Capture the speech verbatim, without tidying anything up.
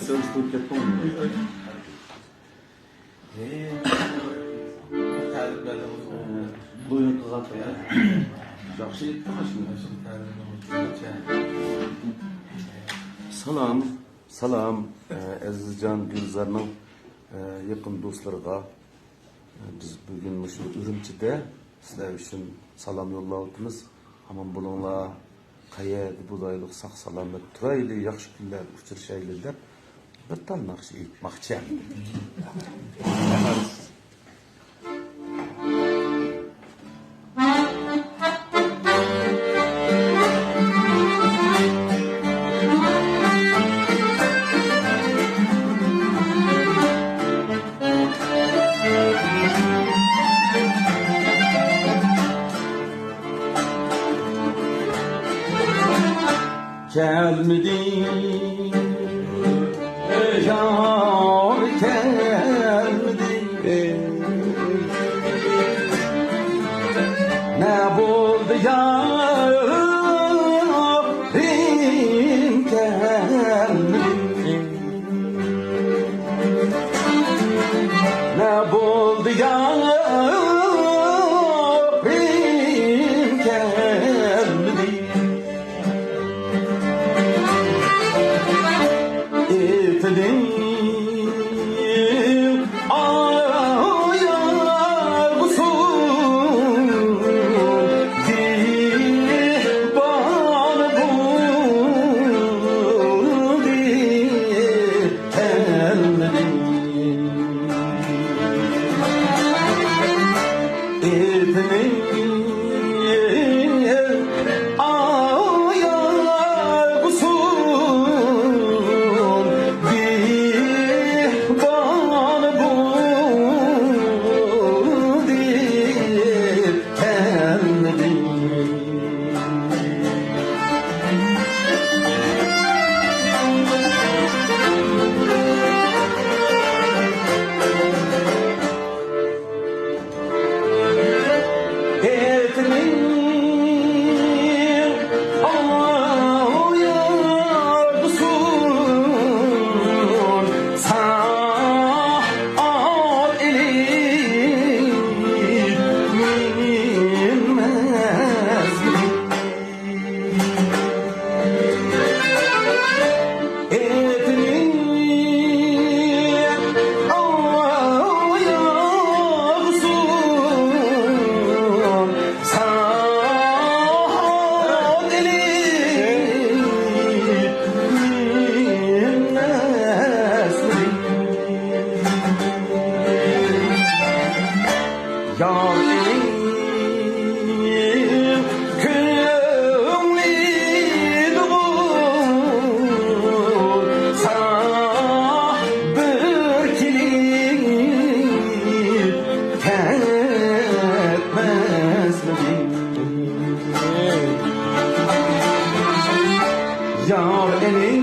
سىرىشتۇرۇپ كەتتىڭ. ياخشى ئېيتتىڭ شۇنى. سالام، سالام، ئەزىزجان گۈلزارنىڭ يېقىن دوستلىرىغا. بىز بۈگۈن مۇشۇ ئۈرۈمچىدە سىلەر ئۈچۈن سالام يوللاۋاتىمىز. ئامان بولۇڭلار. قەيەردە بولايلۇق، ساق-سالامەت تۇرايلى، ياخشى كۈنلەردە ئۇچرىشايلى دەپ بىر تال ناخشا ئېيتماقچى. كەلمىدى، يار كەلمىدى. نە بولدى يارىم كەلمىدى. نە بولدى يارىم كەلمىدى. ئېتىنىڭ ئاياغ سۇدى بار بولدى. كەلمىدى. ئېتىنىڭ ئاياغ سۇدى بار بولدى. كەلمىدى. ئېتىنىڭ ئاياغ سۇدى سائەت ئېلىپ مىنمەسمىدى. ئېتىنىڭ ئاياغ سۇدى سائەت ئېلىپ مىنمەسمىدى. يار ئېنىڭ كۆڭلىدىغۇ ساڭا بىر كېلىپ كەتمەسمىدىم؟ يار ئېنىڭ